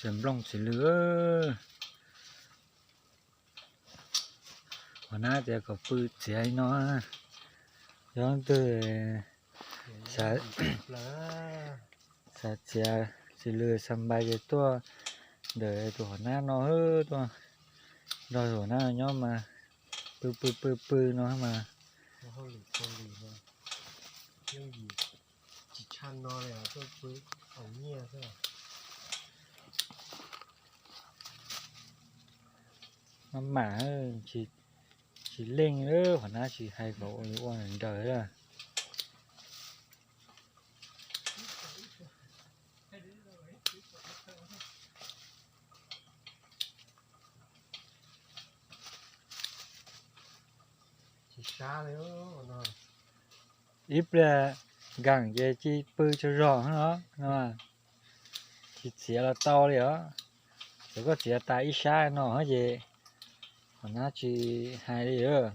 Txiav nplooj txiv lws. Hua nab tias kom pw txiav li no, yog twg xav txiav txiv lws xa npais ces tuaj ntawm tus hua nab no, tuaj nrog hua nab nyob mas pw pw pw pw no mas. Maj mam, tsis leej, hua nab tsis hais kom ua li ua nraws lawm. Ib pliag nkees ces cia pw tsaug zog no, tsis txiav los tau li os. Txawm koj txiav tas ib sab no ces hua nab tsis hais li os.